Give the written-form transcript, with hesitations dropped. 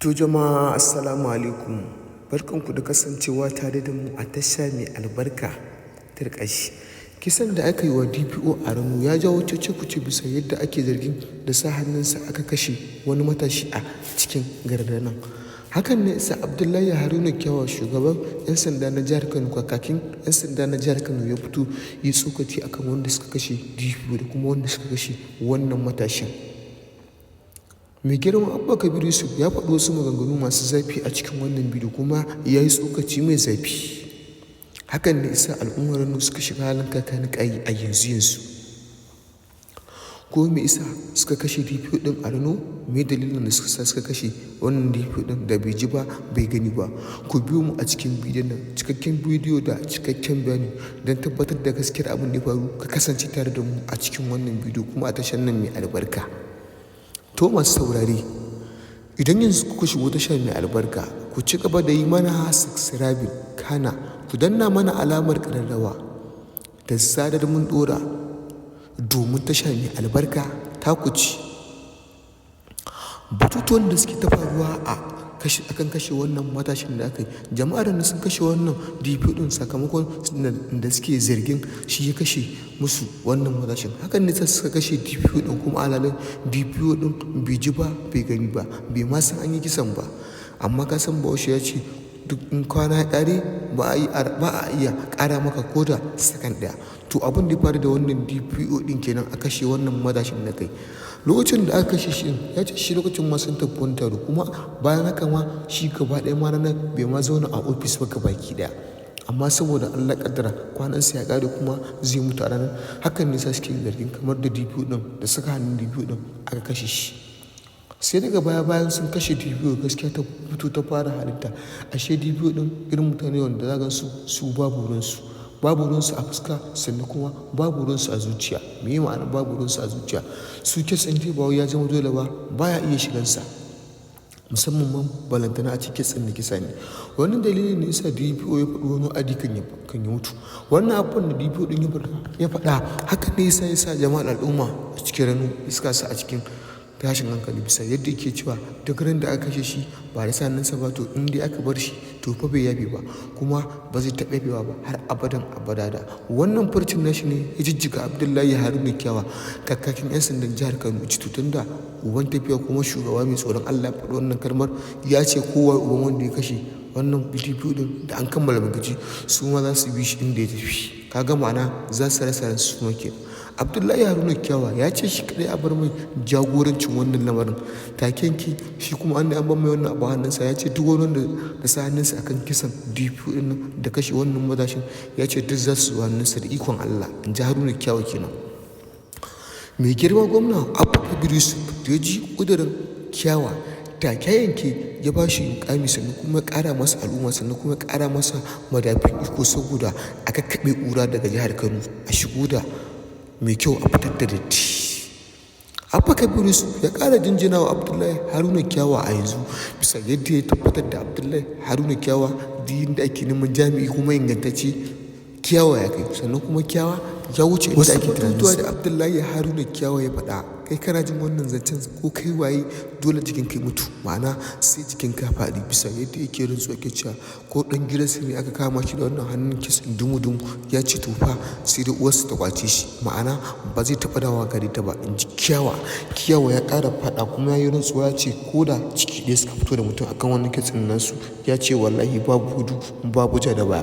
To jama'a, assalamu alaikum. Barkanku da kasancewa tare da mu a tasha mai albarka tarkashi. Kisan da aka yi wa DPO a Rano ya jawo cece-kuce bisa yadda ake zargin da sa hannunsa aka kashe wani matashi a cikin garin nan. Hakan ne sa Abdullahi Haruna Kyawa, shugaban 'yan sanda na jihar Kano, kakakin 'yan sanda na jihar Kano, ya fito yi tsokaci akan wanda suka kashe DPO da kuma wanda suka kashe wannan matashin. Mai girma Abba Kabir Yusuf ya faɗi wasu maganganu masu zafi a cikin wannan bidiyo, kuma ya yi tsokaci mai zafi. Hakan ne isa al'ummar Rano suka shiga halin kakanikayi a yanzu yanzu. Ko me isa suka kashe DPO ɗin a Rano? Me dalilin da suka sa suka kashe wannan DPO ɗin da bai ji ba bai gani ba? Ku biyo mu a cikin bidiyon nan, cikakken bidiyo da cikakken bayani don tabbatar da gaskiyar abin da ya faru. Ka kasance tare da mu a cikin wannan bidiyo kuma a tashar nan mai albarka. To masu saurare, idan yanzu kuka shigo tasha mai albarka, ku ci gaba da yi mana subscribing, kana ku danna mana alamar ƙararrawa da zarar mun ɗora, domin tasha mai albarka ta ku ci. Batutuwan da suke ta faruwa a akan kashe wannan matashin da aka yi, jama'ar da sun kashe wannan DPO ɗin sakamakon da suke zargin shi ya kashe musu wannan matashin. Hakan ne suka kashe DPO ɗin, kuma alhalin DPO ɗin bai ji ba bai gani ba, bai ma san an yi kisan ba. Amma ka san Bahaushe ya ce duk in kwana ya ƙare, ba a iya ƙara maka ko da sakan ɗaya. To abin da ya faru da wannan DPO ɗin kenan a kashe wannan matashin da kai. Lokacin da aka kashe shi, ya ce shi lokacin ma sun tafi wani taro, kuma bayan haka ma shi gaba ɗaya ma ranar bai ma zauna a ofis ba gabaki ɗaya. Amma saboda Allah ƙaddara kwanansa ya ƙare kuma zai mutu a ranar, hakan ne sa suke zargin kamar da DPO ɗin, da saka hannun DPO ɗin aka kashe shi. Sai daga baya, bayan sun kashe DPO, gaskiya ta fito ta fara halitta. Ashe DPO ɗin irin mutane wanda za su su babu ruwansu. Babu ruwansu a fuska, sannan kuma babu ruwansu a zuciya. Me ma'ana babu ruwansu a zuciya? Su case ɗin dai ba wai ya zama dole ba, baya iya shigansa. Musamman ma balantana a cikin case ɗin da kisa ne. Wannan dalilin ne yasa DPO ya faɗi wani wa'adi kan ya mutu. Wannan abubuwan da DPO ɗin ya faɗa, hakan ne yasa ya sa jama'ar al'umma a cikin Rano suka sa a cikin tashin hankali, bisa yadda yake cewa duk ran da aka kashe shi ba da sa hannunsa ba, to in dai aka bar shi, to fa bai yafe ba, kuma ba zai taɓa yafewa ba har abadan abada. Da wannan furcin nashi ne ya jijjiga Abdullahi Haruna Kyawa, kakakin 'yan sandan jihar Kano. Ci tun da uban tafiya kuma shugaba mai tsoron Allah ya faɗi wannan kalmar, ya ce kowa uban wanda ya kashe wannan DPO ɗin, da an kammala bincike su ma za su bi shi inda ya tafi. Kaga ma'ana za su rasa ransu su ma kenan. Abdullahi Haruna Kyawa ya ce shi kaɗai a bar mai jagorancin wannan lamarin. Take yanke shi kuma an bar mai wannan abu hannunsa. Ya ce duk wani wanda da sa hannunsa akan kisan DPO ɗin nan da kashe wannan matashin, ya ce duk za su zo hannunsa da ikon Allah, in ji Haruna Kyawa kenan. Mai girma gwamna Abba Kabir Yusuf da ya ji ƙudurin Kyawa, take yanke ya ba shi mukami, sannan kuma ya ƙara masa al'umma, sannan kuma ya ƙara masa madafun iko, saboda a kakkaɓe ƙura daga jihar Kano, a shigo da mai kyau, a fitar da datti. Abba Kabir Yusuf ya ƙara jinjina wa Abdullahi Haruna Kyawa a yanzu, bisa yadda ya tabbatar da Abdullahi Haruna Kyawa, duk inda ake neman jami'i kuma ingantacce, Kyawa ya kai, sannan kuma Kyawa ya wuce inda ake tunanin. Wasu da Abdullahi Haruna Kyawa ya faɗa, kai kana jin wannan zancen, ko kai waye, dole jikin kai mutu, ma'ana sai jikin ka faɗi, bisa yadda yake rantsuwa ke cewa ko ɗan gidansa ne aka kama shi da wannan hannun case dumu-dumu, ya ce to fa sai dai uwarsa ta kwace shi, ma'ana ba zai taɓa dawowa gare ta ba, in ji Kyawa. Kyawa ya ƙara faɗa kuma ya yi rantsuwa, ya ce ko da ciki ɗaya suka fito da mutum akan wannan case ɗin nasu, ya ce wallahi babu gudu babu ja da baya.